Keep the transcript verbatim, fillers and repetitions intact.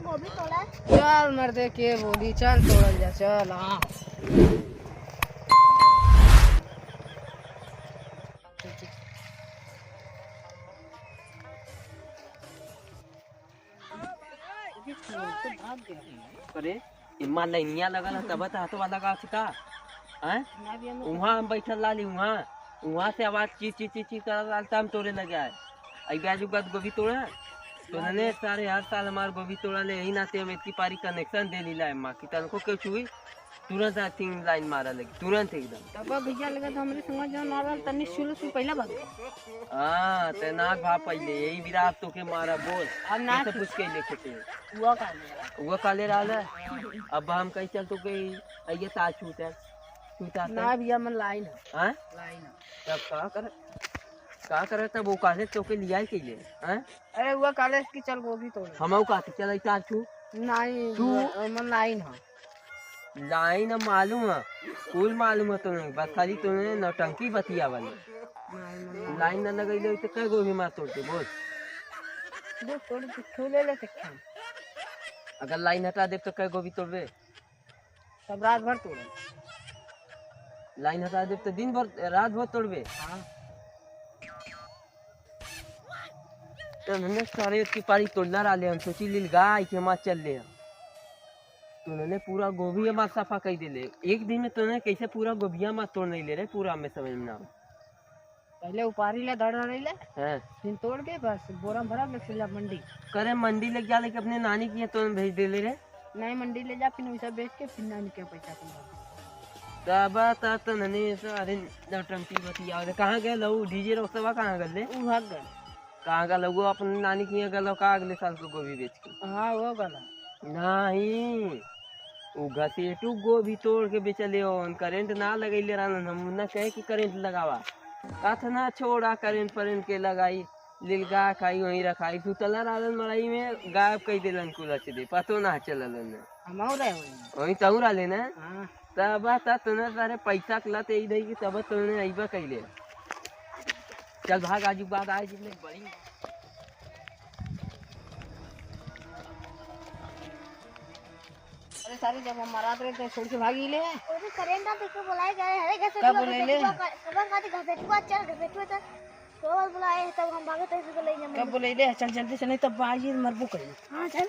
गोभी तोड़ा। चल मर्दे, के बोली, चल तोड़ल जा, चल, हाँ। अरे, इम्मा लाइनिया लगल है, तब तो हाथवा लगा चुका। हैं? उहाँ हम बैठल लाली, उहाँ, उहाँ से आवाज ची, ची, ची, ची करत लाल, तब हम तोड़े लगे आए। आई ब्याजू बात गोभी तोड़ा, तो नने सारे हर साल हमार गोभी तोड़ा ले, यही नाते हम इतनी पारी connection दे लीला है माँ, कि तनको के छुई, तुरंत आ तीन लाइन मारा लगी, तुरंत एकदम। तब भैया लगे तो हमरे संग जौन मारल, तनी शुरू से पहले भाग। हाँ, ते नाक भाग पहले, यही बिरा आप तो के मारा बोल। अब ना कैसे पूछ के लेके थे? हुआ का ले रहा? हुआ का ले रहा है? अब हम कहीं चल तो कहीं, ये तार छूटा, छूटा ना भैया, मन लाइन है। हाँ? लाइन है। तब का कर, का करे तब वो काले तो के लिया ही के लिए, हैं? अरे हुआ काले की चल गोभी तोड़। हमऊ का के चल तार छू। नहीं, तू? मन लाइन है। लाइन अब मालूम है, कुल मालूम है तुम्हें, बस खाली तुम्हें नौटंकी बतिया वाली। नहीं, मन लाइन। लाइन न लगैले तो कै गोभी मार तोड़ते बोल। दो तोड़ के छू ले ले सकते हैं। अगर लाइन हटा दे तो कै गोभी तोड़बे? सब रात भर तोड़े। लाइन हटा दे तो दिन भर, रात भर तोड़बे? हाँ। तो हमने सारे की पारी तोड़ना रहा ले, हम सोची लील गाय के मार चल ले। तो उन्होंने पूरा गोभी हमार सफा कर दे ले। एक दिन में तूने कैसे पूरा गोभिया मार तोड़ नहीं ले रहे, पूरा हमें समझ में ना आवे। पहले उपारी ले धड़ धड़े ले, हाँ। फिर तोड़ के बस बोरा में भरा ले, फिर जा मंडी। करे मंडी ले जा लेके अपने नानी के यहाँ तो भेज दे ले रे। नहीं, मंडी ले जा, फिर वैसा बेच के फिर नानी के पैसा कमा। तब ता तो ननी ऐसा, अरे नौटंकी बतिया। अरे कहाँ गए लऊ? डीजे रोक सवा कहाँ गए ले? उ भाग गए। कहाँ गए लऊ? अपने नानी के यहाँ गए लऊ का अगले साल को गोभी बेच के? हाँ, वो गला। नहीं, उ घसेटू गोभी तोड़ के बेचले होन, करंट ना लगैले रहन, हम ना कहे कि करंट लगावा। कथ ना छोड़ा करंट फरेंट के लगाई, लिलगा खाई वहीं रखाई, सुतला रहलन मड़ई में, गायब कई देलन कुलच दे, पतो ना चलल न। हमहू रहे वहीं। वहीं तहू रहले ना? हाँ। तब ता तूने सारे पैसा के लत यही दही कि तब तूने अइबा कैले। चल भाग, आजू के बाद आए जितने बड़ी। अरे सारे जब हम मरात रहे तो छोड़ के भागी ले। वो भी करंट ना देखे बुलाए गए, अरे घसेटुआ, कब बुलाए ले? घसेटुआ का, कब कहते घसेटुआ चल, घसेटुआ चल। तो बस बुलाए, तब हम भागे तो इसको ले जाएंगे। कब बुलाए ले? चल जल्दी चले, तब बाजी मरबो करी। हाँ चल।